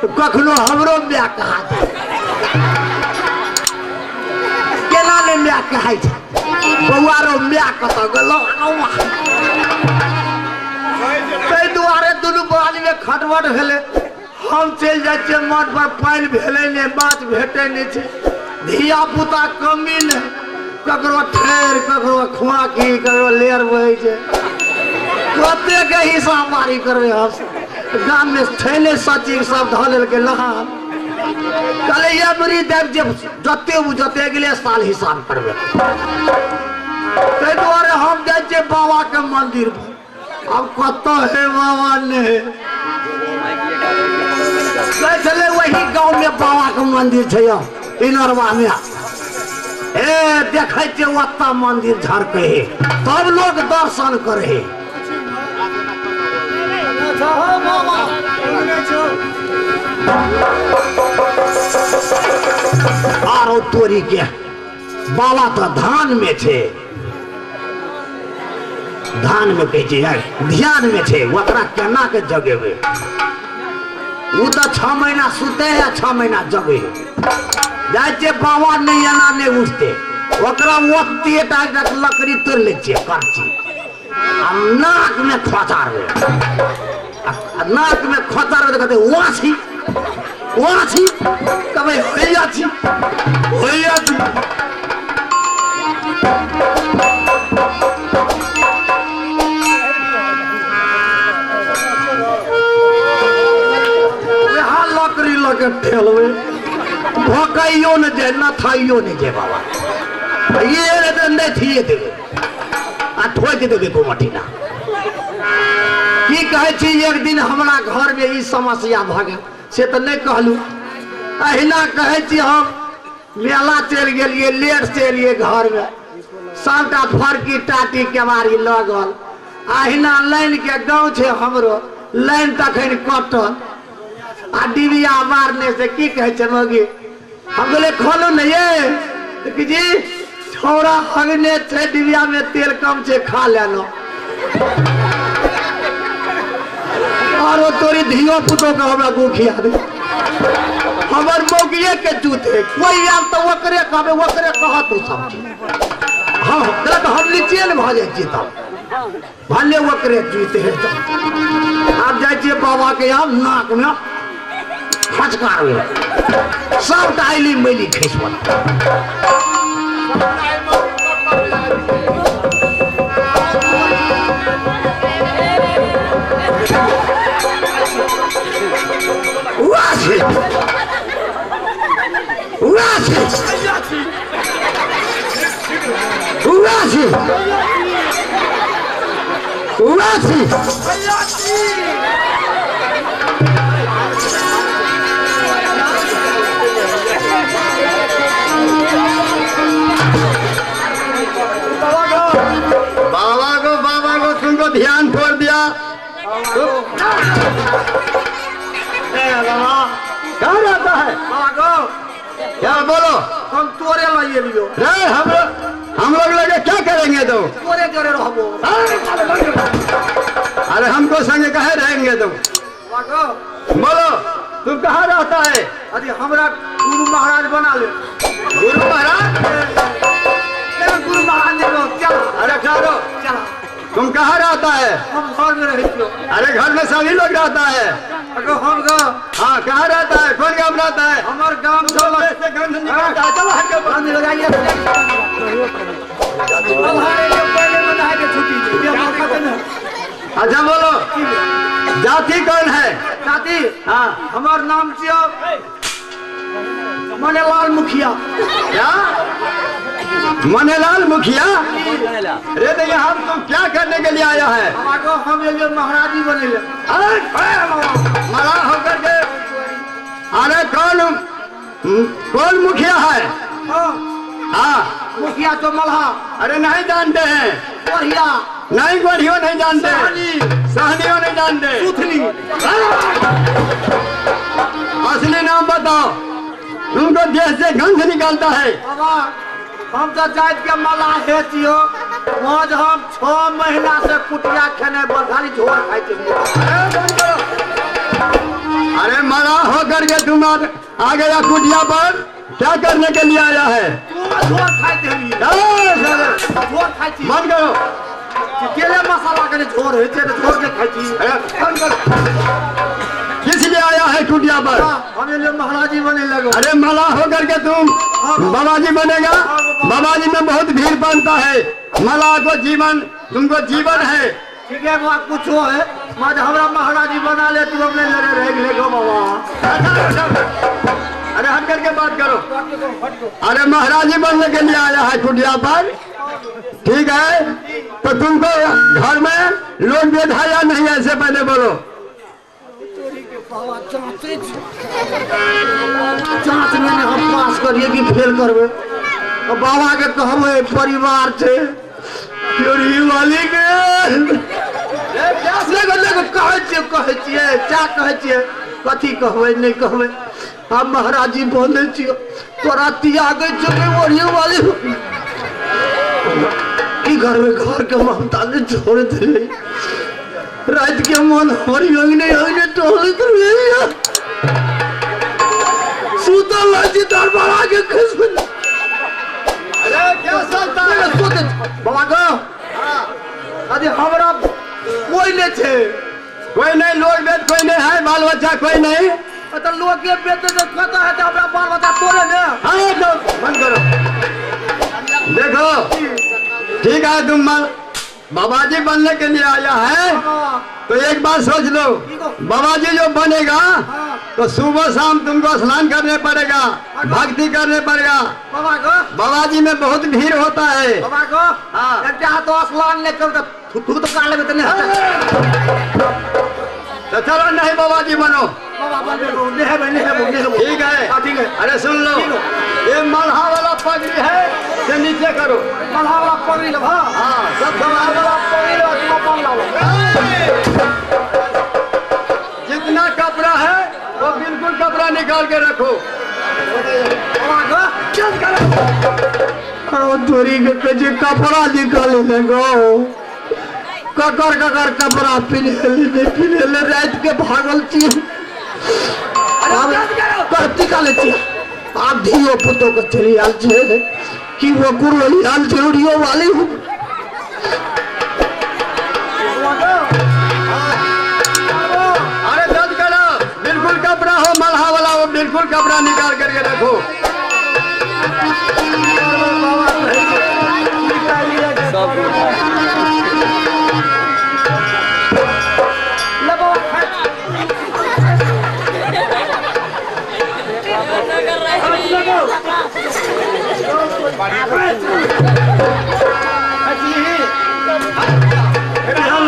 कखनो हमरो माय कहा जाय। केना नहि माय कहै छै? बौआ रो माय कतऽ गेलौ? ताहि दुआरे दुनू बाजमे खटबट भेलै। हम चलि जाइ छियै मठ पर, पानि भेलै नहि, माछ भेटै नहि छै, धिया पुता कमी नहि, ककरो ठेर ककरो खोआकी ककरो लेर बहै छै, कतेक हिसाब बारी करबै हम। गाममे छै नहि सचिव, सब धऽ लेलकै नहान। कहले एबरी देव जे जते ओ जते अगिले साल हिसाब करबै। ताहि दुआरे हम जाइ छियै बाबाके मंदिर पर। आब कतऽ हे बाबा ने कहै छलै वही गाँवमे बाबाके मंदिर छै यौ इनरवा मे, ए देखै छियै ओतऽ मंदिर झरकै हे, तब लोक दर्शन करै हे। आरो तोरी के बाबा तऽ धान में छै, धान में कहै छै यार ध्यान में छै, ओकरा केना के जगेबै? ओ तऽ 6 महीना सुते है, 6 महीना जगे है। जाइ छियै बाबा नहि एना नहि उठते, ओकरा ओते टा एकटा लकड़ी तोड़ि लै छियै करची, आ नाक में खोचारबै, आ नाक में खोचारबै तऽ कहतै वाछी वाछी, कहबै होइया छी होइया छी। वएह लकड़ी लऽ के ठेलबै, भोकैयो नहि जाय नथाइयो नहि जाय बाबा, ये नहि थिए देबै आ ठोकि देबै कोमटीना। की कहै छी, एक दिन हमरा घरमे ई समस्या भऽ गेल, से तऽ नहि कहलहुँ, अहिना कहै छी हम मेला चलि गेलियै, लेट से एलियै घरमे, सबटा फरकी टाटी केबाड़ी लगल, अहिना लाइनके गाँव छै हमरो, लाइन तखन कटल आ डिबिया मारने से की कहै छै मौगी, हम कहलियै खोलू ने ये, कि जी छौड़ा हगने छै, डिबिया में तेल कम छै, खा लेलो। आरो तोरी धियो पुतो के हमरा गु खिया दे, हमर मौगिए के जूत है, कोई आयल तऽ ओकरे कहबै, ओकरे कहत तू सब चीज। हाँ, तऽ हम नीचे ने भऽ जाइ छियै तब, भले ओकरे जूत है। तऽ आब जाइ छियै बाबा के यहाँ, नाक में फचकारबै, सबटा ऐली मैली खसि पड़त। वाह वाह वाह वाह। बाबा को तुमको ध्यान छोड़ दिया। कहाँ रहता है? क्या बोलो? हम तोरे लाइए लियो। नहीं, हम लोग लगे क्या करेंगे तो? तोरे जोरे रहबो। अरे हमको संग कहे रहेंगे तुम? बोलो तुम कहाँ रहता है? अरे हमरा गुरु महाराज बना ले। गुरु महाराज? गुरु महाराज ने कहो, चल। अरे ठहरो। चल। तुम कहाँ रहता है? हम घर में रहते हो। अरे घर में सभी लोग रहता है। अगर हम गाँव। हाँ, कहाँ रहता है? कौन गाँव रहता है? हमारे गाँव चलो, ऐसे गंध निकलता है। चलो, हट जाओ। गंध लगाइए। हमारे लिए पहले में नहाए के छुट्टी थी। ये मौका तो नहीं। अच्छा बोलो, जाति कौन है? जाति? हाँ। हमार नाम छियो मनेलाल मुखिया। क्या? मनेलाल मुखिया? अरे तो यहाँ तुम क्या करने के लिए आया है? हमारे हम ये महाराजी बने ले। अरे, महाराज होकर के, अरे कौन मुखिया है? हाँ। हाँ। मुखिया तो मल्हा। अरे नहीं जानते हैं। गोढ़िया। नहीं, गोढ़ियो नहीं जानते। सहनी। सहनियो नहीं जानते। सुथनी। असली नाम बताओ। तुमको देह से गंध निकलता है। बाबा, हम तो जात के मल्लाह हे छियो। आज हम 6 महीना से कुटिया खेने पर खाली झोर खाई छी। अरे मल्लाह होकर तुम आ गया कुटिया पर, क्या करने के लिए आया है? मन करो केले मसाला के झोर है, झोर के खाई छी। बंद करो। किस लिए आया है कुटिया पर? हमें महाराज जी बने लगो। अरे मला होकर के तुम बाबा जी बनेगा? बाबा जी में बहुत भीड़ बनता है। मला को जीवन, तुमको जीवन है। ठीक है बात कुछ हो है, मां हमरा महाराज जी बना ले, तू हमने लड़े रह ले गो बाबा। अरे हट करके बात करो। अरे महाराज जी बनने के लिए आया है कुटिया पर, ठीक है? तो तुमको घर में लोग वेद है या नहीं, ऐसे पहले बोलो। जांच में हम पास करिए कि फेल करबे? बाबा के कहबे परिवार छे चोरी वाली के कहै छियै, कहै छियै, क्या कहै छियै, कथी कहबै नहीं कहबै। हम महाराज जी बोलै छियै तोरा त्यागै छियै ओढ़ी वाली की घर में घर के ममता ने छोड़ दिले। रात के मन हरी अंगने अंगने टहलैत रहैया, सुतल रहै छी दरबारा के खसि पड़ल। अरे क्या सोचता है? सोचै बाबा गो, अरे हमरा कोई नहीं छे, कोई नहीं, लोग वेद कोई नहीं है, बाल बच्चा कोई नहीं। तो लोग के बेटे तो कत है तो हमरा बाल बच्चा तोरे ने। हाँ तो बंद करो। देखो ठीक है, तुम बाबा जी बनने के लिए आया है तो एक बार सोच लो, बाबा जी जो बनेगा तो सुबह शाम तुमको स्नान करने पड़ेगा, भक्ति करने पड़ेगा। बाबा जी में बहुत भीड़ होता है। बाबा को हाँ तो स्नान नहीं करो तो तो चलो नहीं बाबा जी बनो। ठीक है ठीक है। अरे सुन लो, ये मल्हा वाला पगड़ी है से नीचे करो। मल्हा वाला पगड़ी लो। हाँ सब मल्हा वाला पगड़ी लो, जितना कपड़ा है वो बिल्कुल कपड़ा निकाल के रखो। चोरी के कपड़ा निकाल गो, ककर ककर कपड़ा पिन्हले पिन्हले रात के भागल छी। निकाले छी आब धियो पुतो के चली आयल छे कि वो कुरली आयल छे उड़ियो वाली हूँ। अरे दर्द करो, बिल्कुल कपड़ा हो मल्हा वाला वो बिल्कुल कपड़ा निकाल करके रखो।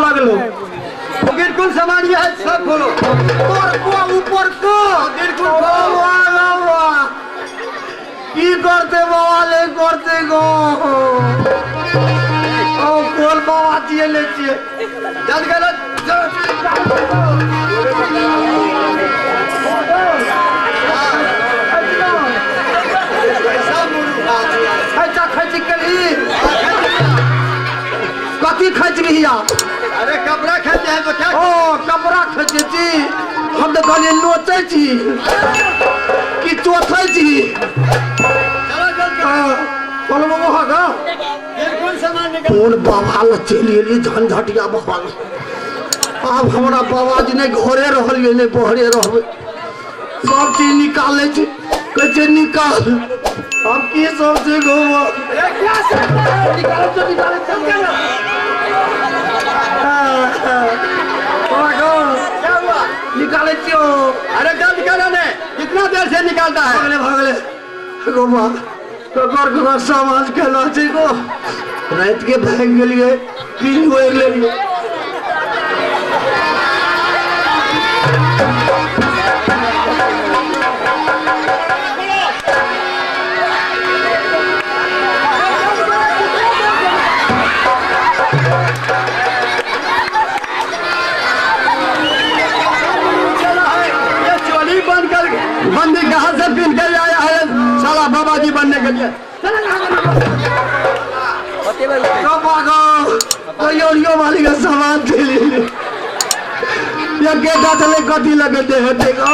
लगलो बिल्कुल सामान है सब खोलो, ऊपर को ऊपर को बिल्कुल खोलो। की करते बाबा ले करते गो, ओ कोल बाबा दिए ले छिए जल्द करो। कथी खचबिया? अरे कपड़ा खचे है तो क्या? ओ कपड़ा खचे छी, हम तो कहलिए नोचै छी कि चोथै छी। चलो बाबा गा बिल्कुल सामान निकाल। कोन बाबा ल चलि एलियै झंझटिया बाबा। आब हमरा बाबाजी नहि घरे रहलियै नहि बहरे रहबै, सब चीज निकालै छै, कहै छै निकाल। अब की सब छै गो निकालै छै, निकालै छै। क्या हुआ? निकाले छियो। अरे जल्द करो ने, कितना देर से निकालता है? भागले भागले गो ककर ककर सामान केना छै गो। रात के भागि गेलियै, पी ओढ़ि लेलियै। बंदी कहाँ से पीन कर आया है साला बाबा जी बनने के लिए? वाली का सामान एकेटा छलै कथी लगे देह हेतै गो।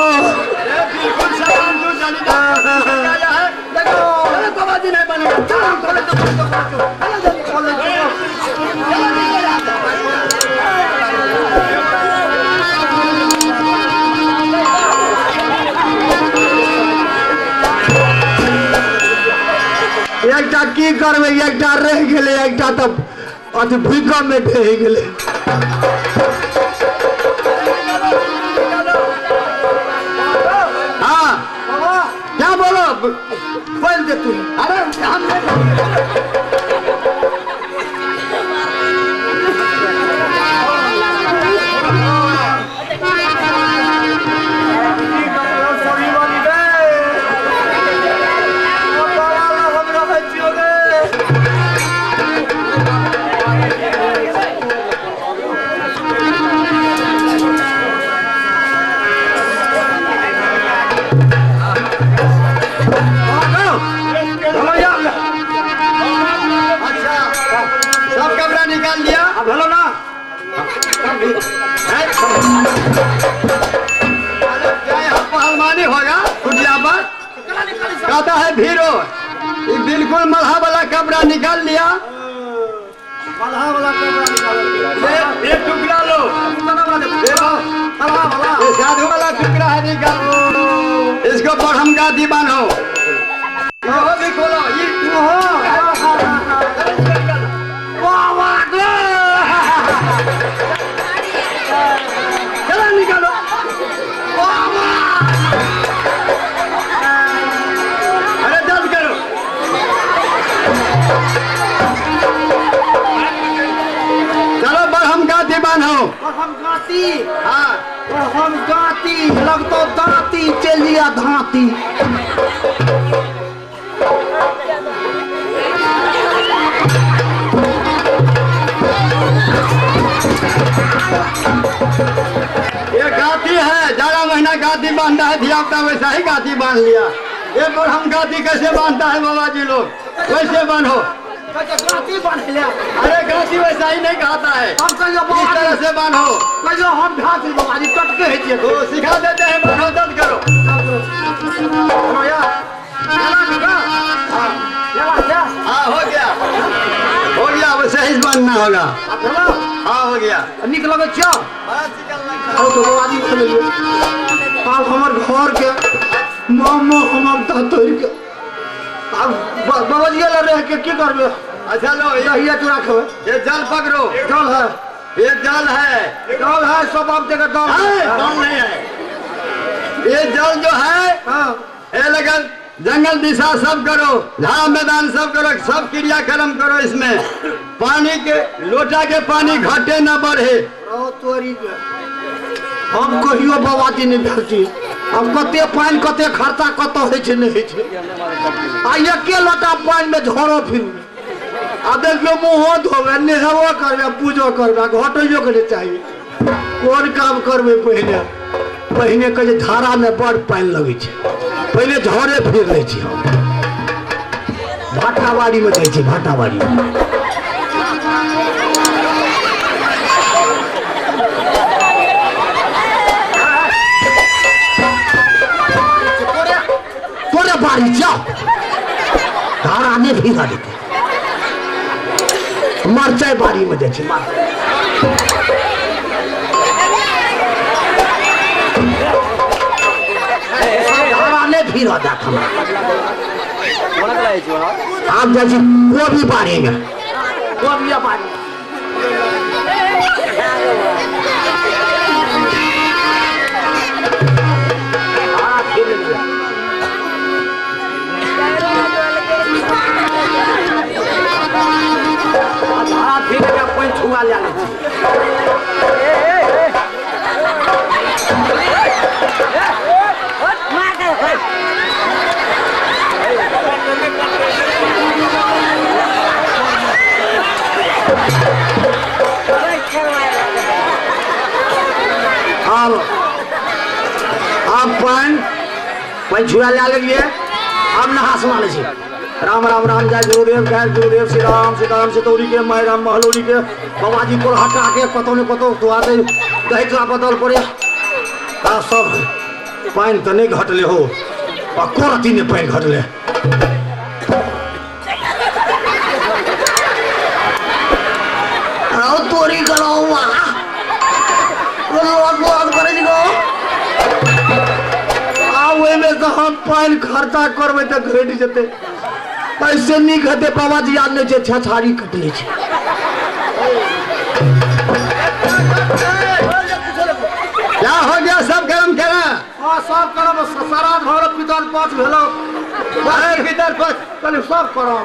बिल्कुल सामान दूध जालीदार आया है। देखो, अरे बाबा जी नहीं बनेगा। चलो हम कॉलेज तो चलो चलो चलो चलो। एकटा की करबै, एकटा रहि गेलै, एकटा तऽ अथी भूकंप मे ढहि गेलै। हाँ क्या बोलो? खोलि दे तू। अरे हम नहीं। अच्छा सब कपड़ा निकाल लिया? अब हेलो ना। अरे क्या यहाँ पहलवानी होगा कुटिया पर? कहता है भीरो, ये बिल्कुल मल्हा वाला कपड़ा निकाल लिया। मलहा वाला कपड़ा निकाल। ये टुकड़ा लो। देखो, मलहा वाला। ये साधु वाला टुकड़ा है, निकाल इसको। बढ़म गादी बांधो, वो भी खोलो ये। वाह वाह गे। चलो निकालो। वाह वाह। अरे दर्द करो। चलो बढ़म गादी बांधो। हम गाती। हाँ। हम गाती लगतो दाती चलिया धाती। ये गाती है, जाड़ा महीना गाती बांधता है धिया पुता, वैसा ही गाती बांध लिया। ये बढ़म गाती कैसे बांधता है बाबा जी लोग, वैसे बांधो। गाती बांध लिया। अरे गाती वैसा ही नहीं कहता है। हम कहियो इस तरह से बांधो। कहियो हम ढांसी बाबा जी टटके है छियै। तो सिखा देते हैं, बांधो, दर्द करो। चलो यार चला निका। चला जा। हाँ हो गया, हो गया। अब सही से बांधना होगा। अब चलो। हाँ हो गया। नीक लगै छियौ? बड़ा चिकन लगता है। और तो बाबा जी बोलिए आब हमर घर के मामो हमर तोड़ के आब बाबा जी लग रह के की करबै? अच्छा लो ये। दहिया चूड़ा खेबै। ये जल पकड़ो। जल है। ये जल है। जल है सब आप जगह दल है, है। जल नहीं है ये जल जो है। हाँ। ये लगन जंगल दिशा सब करो, झाड़ मैदान सब करो, सब क्रियाक्रम करो। इसमें पानी के लोटा के पानी घटे न बढ़े। रहो तोरी के। हम कहियो बाबा जी नहीं भेल छी। हम कते पानि कते खर्चा कतऽ होइ छै नहि होइ छै। आ एके लोटा पानि मे झोरो फिरू आ देखियो मुँहो धोबै, नहेबो करबै, पूजो करबै, घटैयो के नहि चाही। कोन काम करबै? पहिने पहिने कहै छै धारा मे बड़ पानि लगै छै, पहिले झोरे फिर लै छी। हम भाटाबाड़ी मे जाइ छी, भाटाबाड़ी मे। तोरे तोरे बाड़ी जाओ, धारा नहि फिरा देतै। मरचाइ बाड़ी मे जाइ छी, मरचाइ। धारा नहि फिरऽ देत हमरा। आब जाइ छी कोबी बाड़ी मे, कोबी बाड़ी। धारा फिर लेलियै। धारा फिर के पानि छुआ लए लै छी। आब आब पानि पानि छुआ लए लेलियै, आब नहा सुना लै छी। राम राम राम जय गुरुदेव जय गुरुदेव श्री राम सीताराम सितौरी के my Ram Mahlauri के बाबाजी कोलहटा के कतौ ने कतौ दुआते। दही चूड़ा बदल पड़े आ सब पानि तऽ नहि घटले हो आ कोरती नहि पानि घटले। रौ तोरी गरौआ लोग लोग करै छी गो। आ ओहिमे से हम पानि खर्चा करबै तऽ घटि जेतै। ऐसे नीक हेतै बाबाजी आब नहि छै छछारी कटले छै। क्या हो गया सब कर्म करा? हाँ सब करम सराध भर पितर पाँच भेलो। अरे पितर पक्ष कहली सब करम।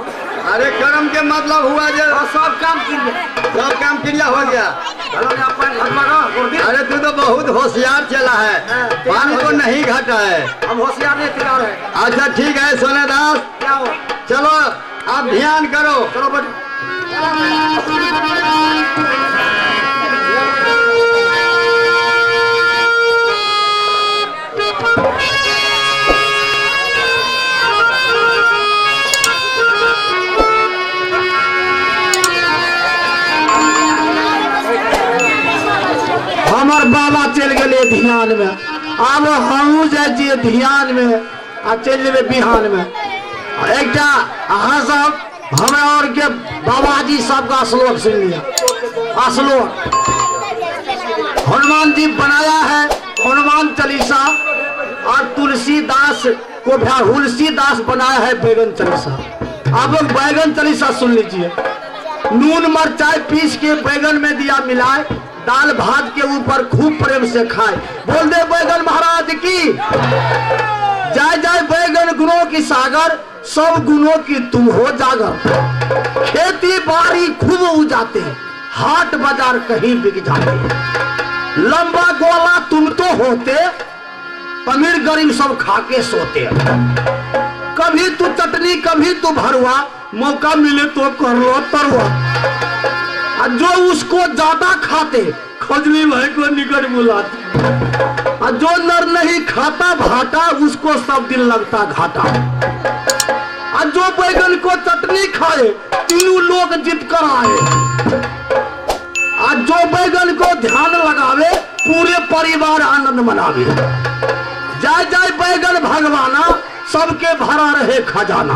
अरे कर्म के मतलब हुआ जो हाँ, सब काम क्रिया, सब काम क्रिया हो गया। भेलो ने पानि घटवा गुरुदेव। अरे तू तो बहुत होशियार चला है, हाँ, पानी को नहीं घटा है। हम होशियार नहीं तैयार है। अच्छा ठीक है सोनेदास, क्या हो? चलो आप ध्यान करो। चलो बैठो। हमर बाबा चलि गेलै ध्यान में, आब हमहूँ जाइ छियै ध्यान में आ चलि जेबै बिहान में। एकटा अहाँ सब हमरा और के बाबाजी सबका श्लोक सुन लिया। श्लोक हनुमान जी बनाया है हनुमान चालीसा, और तुलसीदास को तुलसीदास बनाया है बैगन चालीसा। आप लोग बैगन चालीसा सुन लीजिए। नून मरचाई पीस के बैगन में दिया मिलाए, दाल भात के ऊपर खूब प्रेम से खाए। बोल दे बैगन महाराज की जय जय। बैगन गुणों की सागर, सब गुणों की तुम हो जागर। खेती बाड़ी खूब उजाते, हाट बाजार कहीं बिक जाते। लंबा गोला तुम तो होते, अमीर गरीब सब खाके सोते। कभी तू चटनी कभी तू भरुआ, मौका मिले तो कर लो तरुआ। और जो उसको ज्यादा खाते खजली भाई को निकट बुलाते। और जो नर नहीं खाता भाटा, उसको सब दिन लगता घाटा। और जो बैगन को चटनी खाए, तीनों लोग जीत कर आए। और जो बैगन को ध्यान लगावे, पूरे परिवार आनंद मनावे। जय जय बैगन भगवाना, सबके भरा रहे खजाना।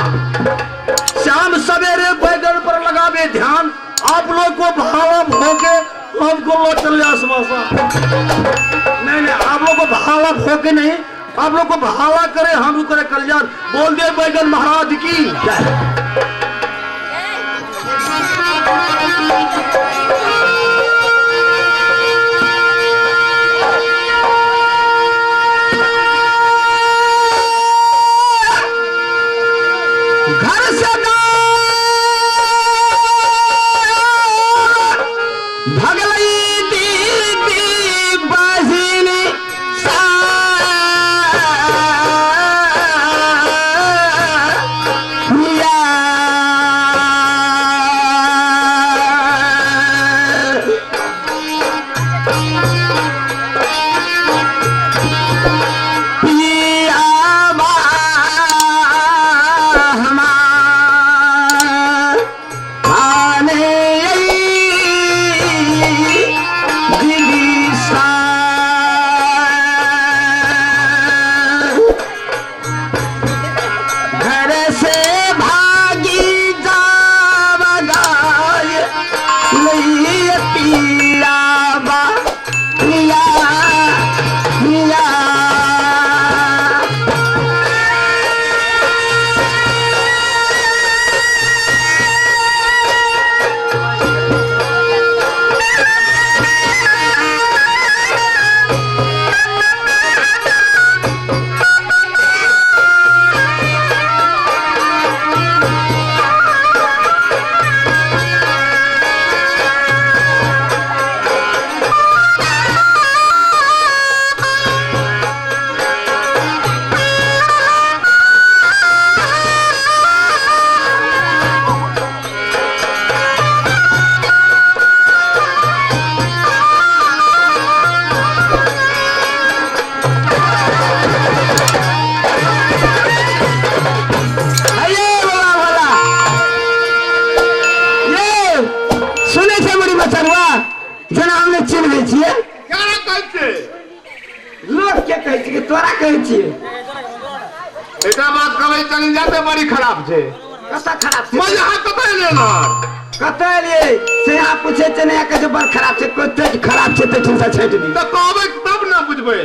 शाम सवेरे बैगन पर लगावे ध्यान, आप लोग को भाव होके हमको लो चल आसमासा। नहीं नहीं, आप लोग को भाव होके नहीं, आप लोग को भावा करे हम करे कल्याण। बोल दे बैगन महाराज की जय। घर से भगलई दीदी बहिनी सा के कहै छी कि तोरा कहै छी? एकटा बात कहबै चलि जाते बड़ी खराब छै। कतऽ खराब छै? मैं यहाँ कतऽ एलियै ना? कतऽ एलियै से यहाँ पूछे छै ने, कहै छै बड़ खराब छै, कते खराब छै तै ठिनसँ छाँटि दी। तऽ कहबै तब ने बुझबै।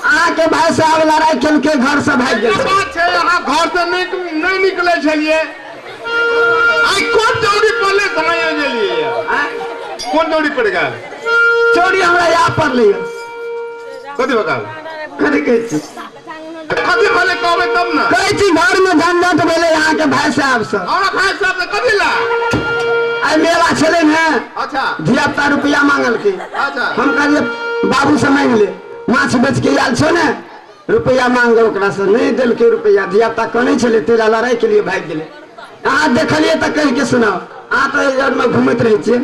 अहाँके भाई साहब लड़ाई केलकै, घर से भागि गेल। बात छै अहाँ घर से नहि निकलै छलियै। आइ कोन चौड़ी पड़लै समय गेलियै? कोन चौड़ी पड़ि गेल? चौड़ी हमरा याद पड़लै। कथी बताल? कथी कहै छी? कथी भेलै कहबै तब ने। कहै छी घर में झंझट भेलै अहाँके भाई साहब से। हमरा भाई साहब से कथी ला? आइ मेला छलै ने। अच्छा। धिया पुता रुपया मांगलकै। अच्छा। हम कहलियै बाबू से मांगि ले, माछ बेच के आयल छौ ने, रुपया मांग ओकरा से, नहीं देलकै रुपया। धिया पुता कनै छलै, तेरा लड़ाई के लिए भागि गेलै। अहाँ देखलियै तऽ कहि के सुनाउ, अहाँ तऽ एहि में घुमैत रहै छियै।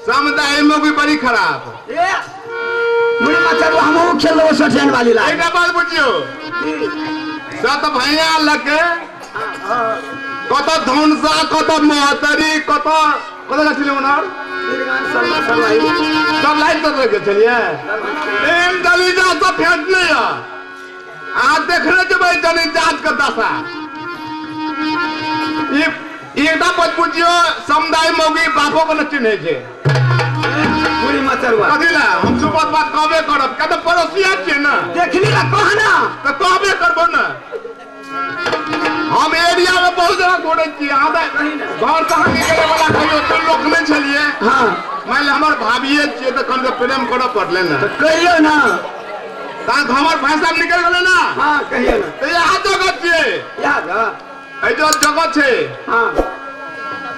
समुदाय में भी बड़ी खराब। मुड़ी मचर हमहूँ खेल लेबो सोठियन वाली ला। एकटा बात बुझियौ, सत भैया लके कत धनुषा, कत महतरी, कत कत छलियै ओनर सब लाइन तर लगे छलियै। एम दलीजा सब फेंटने यऽ। अहाँ देखने जेबै दलीजात के दशा। एकटा बात बुझियौ, समुदाय मौगी बापो के नहि चिन्है छै। मुड़ी मचरुआ कथी ला? हम सुबह बात कहबे करब, किया तऽ पड़ोसिया छियै ने। देखली ला कह ना तऽ कहबे करबो ने। हम एरिया में बहुत जगह घुरै छी। अहाँ तऽ घर से अहाँ निकले वाला कहियो तो लोक नहि छलियै। हाँ। मान लिअ हमर भाभिये छियै तऽ कम से प्रेम करऽ पड़लै ने। तऽ कहियौ ना। तऽ हमर भाई साहब निकलि गेलै ना। हाँ कहियौ ना। तऽ इएह जगह छियै। इएह जगह? एहि जगह छै। हाँ।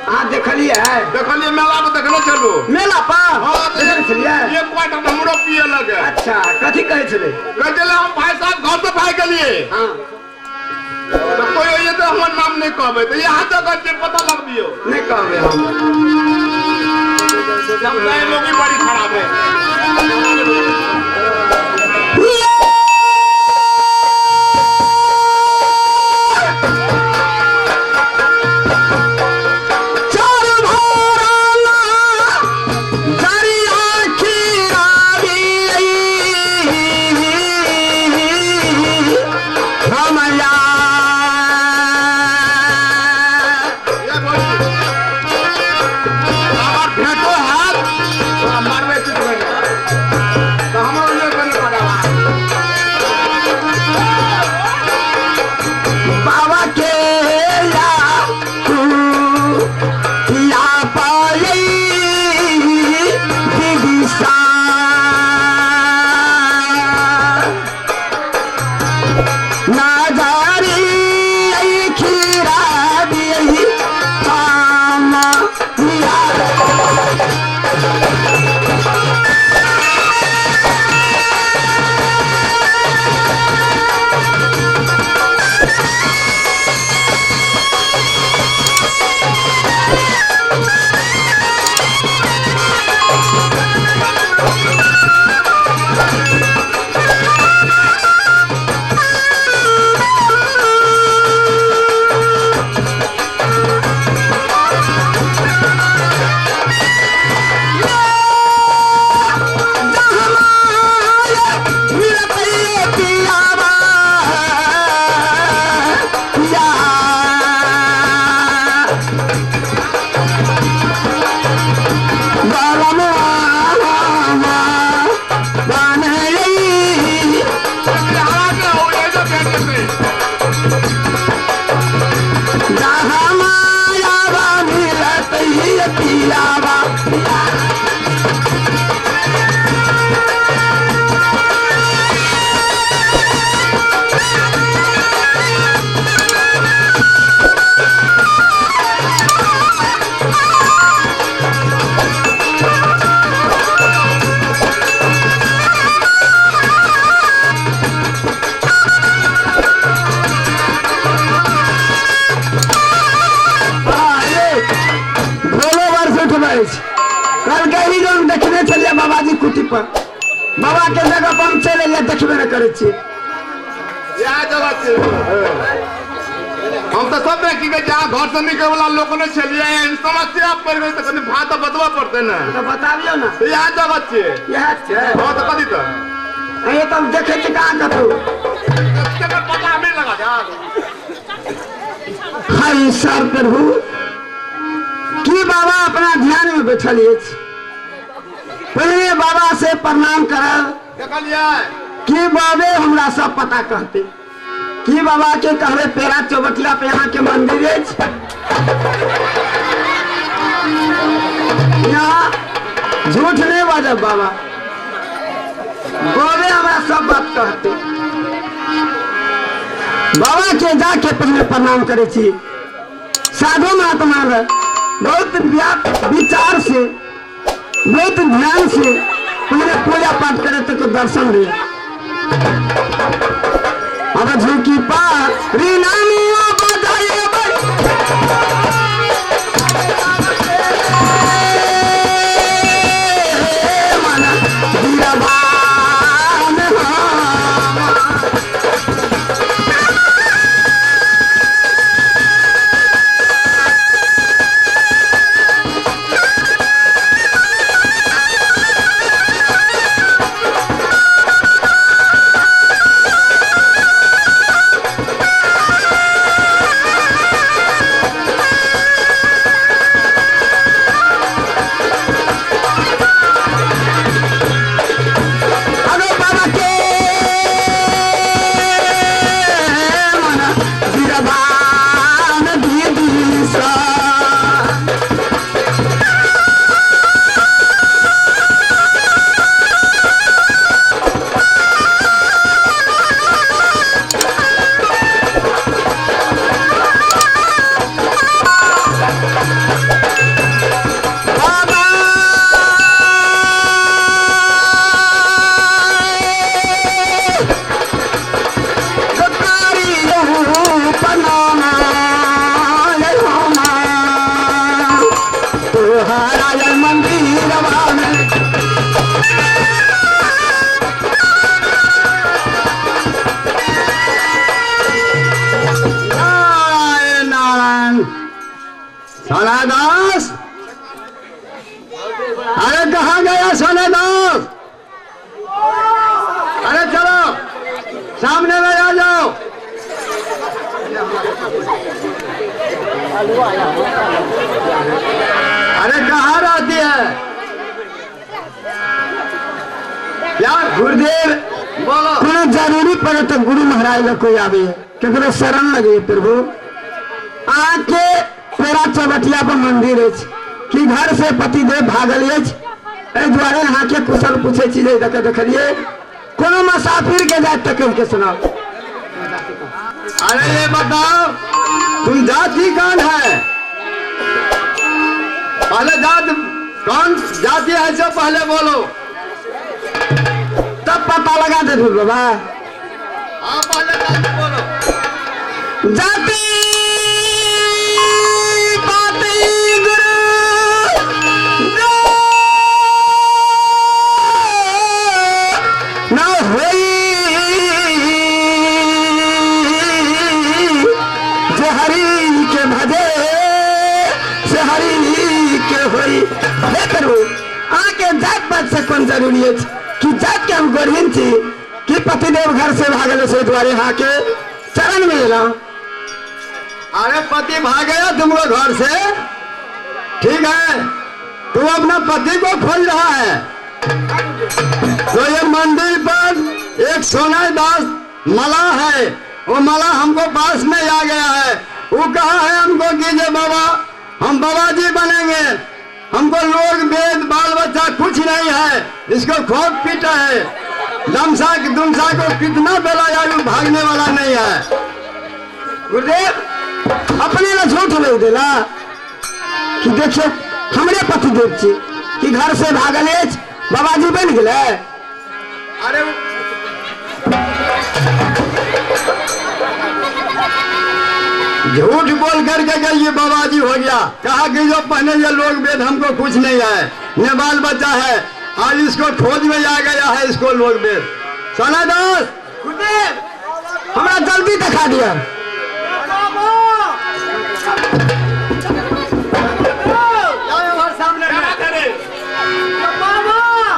अहाँ देखलियै? देखलियै, मेला में देखने छलू। मेला पर? हाँ देखने छलियै। एक क्वार्टर हमरो पिए लगे। अच्छा, कथी कहै छलै? कहै छलै हम भाई साहब घर से भागि गेलियै। हाँ। तऽ कोइ होइए तऽ हमर नाम नहि कहबै, तऽ इएह जगह छै, पता लगबियौ। नहि कहबै हम। समुदाय लोग बड़ी खराब है। देखने छलियै बाबाजी कुटी पर, बाबा के जगह पर हम चलि एलियै, देखबे नहि करै छियै। इएह जगह छै। हम तऽ सब की कहै छै, अहाँ घर से निकलै वाला लोक नहि छलियै, एहन समस्या पड़ि गेलै तऽ कनि भात तऽ बतबऽ पड़तै ने। तऽ बताबियौ ने। इएह जगह छियै। इएह छै। हँ तऽ कथी तऽ ये तो देखे छी कहाँ कतौ। पता नहीं लगा हाय सर प्रभु की बाबा अपना ध्यान में बैठल अछि। पहले बाबा से प्रणाम करब कि बाबे हमरा सब पता कहते कि बाबा के कहबे पेरा चौबटिया पे यहाँ के मंदिर अछि। यहाँ झूठ नहीं बाजब बाबा, बाबे हमरा सब बात कहते। बाबा के जाके पहले प्रणाम करे छी। साधु महात्मा बहुत विचार से बहुत ध्यान से पहले पूजा पाठ करे तो दर्शन दे। अब झुकी सोनादास, अरे कहाँ गया सोनादास? अरे चलो सामने में आ जाओ। अरे कहाँ रहती है क्या गुरुदेव? बोलो। कोनो जरूरी पड़े तो गुरु महाराज लग कोई आवे केकरो शरण लगे प्रभु। आके पेरा चौबटिया पर मंदिर अछि कि घर से पतिदेव भागल अछि, एहि दुआरे अहाँ के कुशल पूछे छी जे देख देखलिए कोनो मुसाफिर के जात तक के सुनाओ। अरे ये बताओ तुम जाति कौन है? पहले जात कौन जाति है से पहले बोलो तब पता लगा दे बाबा। हाँ पहले जाति बोलो। जाति पाति गुरु न होई जे हरि के भजे से हरि के होई। हे करू आके जात पात से कौन जरूरी है कि जात के हम गरीब छी कि पतिदेव घर से भागल से द्वारे हाँ के चरण में एलहुं। अरे पति भाग गया तुमको घर से, ठीक है, तू अपना पति को खोज रहा है तो ये मंदिर पर एक सोनादास मला है, वो मला हमको पास में आ गया है। वो कहा है हमको कि जे बाबा हम बाबा जी बनेंगे, हमको लोग वेद बाल बच्चा कुछ नहीं है, इसको खूब पीटा है, दमसा दुमसा को कितना बेला आयु भागने वाला नहीं है। गुरुदेव अपने ला झूठ नहीं देला कि देखियो हमरे पतिदेव छी कि घर से भागल अछि बाबाजी बन गेलै। अरे झूठ बोल करके गई ये बाबा जी हो गया। कहा कि जो पहले ये लोग वेद हमको कुछ नहीं है, ये बाल बच्चा है, आज इसको खोज में आ गया है इसको लोग वेद। सोनादास हमरा जल्दी दिखा दिया।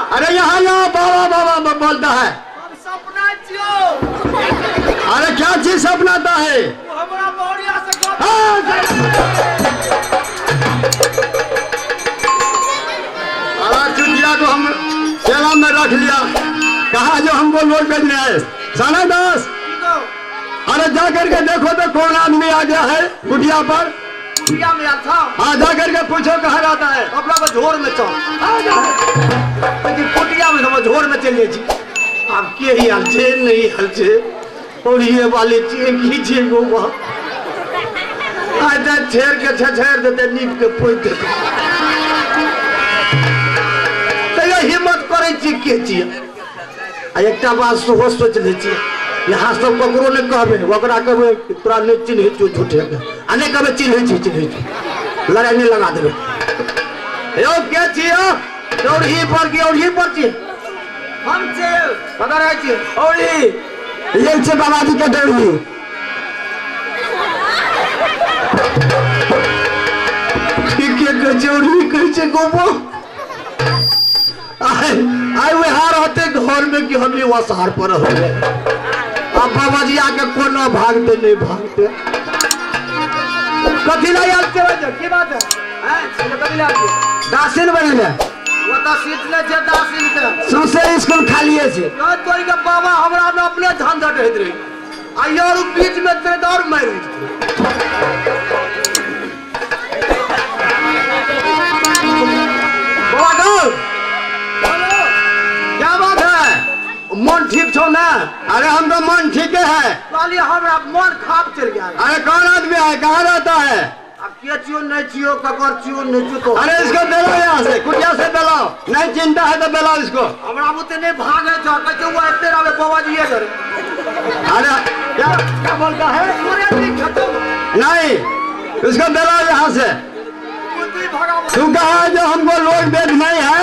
अरे यहाँ यहाँ बाबा बाबा बोलता है। रहता है? हमरा मोहरिया से अरे चुटिया को हम सेवा में रख लिया, कहा जो हमको लोग भेजने आए। साना दास, अरे जा करके देखो तो कौन आदमी आ गया है कुटिया पर। कुटिया में आया था। हाँ, जा करके पूछो कहाँ रहता है। अपना झोर में चल, कुटिया में हम झोर में चल जाए। अब के ही हाल छे, नहीं हाल छे, और ये वाली छिए की छिए गोवा आइ छेड़ के छेड़ देते, नीप के पोति देते। तैयो हिम्मत करै छी के छिए। आ एकटा बात सेहो सोचि लै छियै, यहाँ सब ककरो नहि कहबै, ओकरा कहबै तोरा नहि चिन्है छियौ झूठे के, आ नहि कहबै चिन्है छी चिन्है छी, लड़ाइ नहि लगा देबै। यौ के छियै? औरही पर की औरही पर छियै? हम छियै, कतऽ रहै छियै? औरही। ये छै बाबाजी के डोरी। ठीके कहै छै, औरही कहै छै गोबो। आइ आइ वएह रहतै घर में कि हम वसार पर रहबै। अब बाबाजी आके कोनो भागते नहीं भागते। कथी ला आयल छै? की बात है? कथी ला आयल छै? दासिन बनेले। ओ तऽ सीट नै छै दासिन के। सौंसे स्कूल खालिए छै। तोरी के बाबा हमरा में अपने झंझट होइत रहे, आ यार बीच में तेरे दौड़ मारि उठते। बाबा गौ, क्या बात है? मन ठीक छौ ना? अरे हम तो मन ठीक है। कहलिए हमरा मन खाप चल गया। अरे कौन आदमी है, कहाँ रहता है? अब के छियो नहीं छियो, ककर छियो नहीं छियो तो। अरे इसको बेलाओ यहाँ से, कुटिया से बेलाओ, नहीं चिंता है तो बेलाओ इसको। हमरा बुते नहीं भागे छौ, कहै छै वो एते रहबे बाबा जी ये करे। अरे क्या क्या बोलता है? नहीं, इसको बेलाओ यहाँ से। तू कहा जो हमको लोग बेच नहीं है,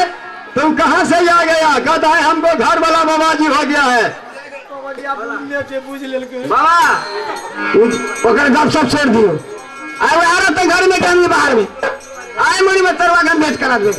तुम कहाँ से आ गया? कहता है हमको घर वाला बाबा जी हो गया है। बाबा ओकर गप सब छोड़ दियो। आए आ रहा तो घर में के बाहर में आए मुड़ी में तरवा गम भेंट करा दो।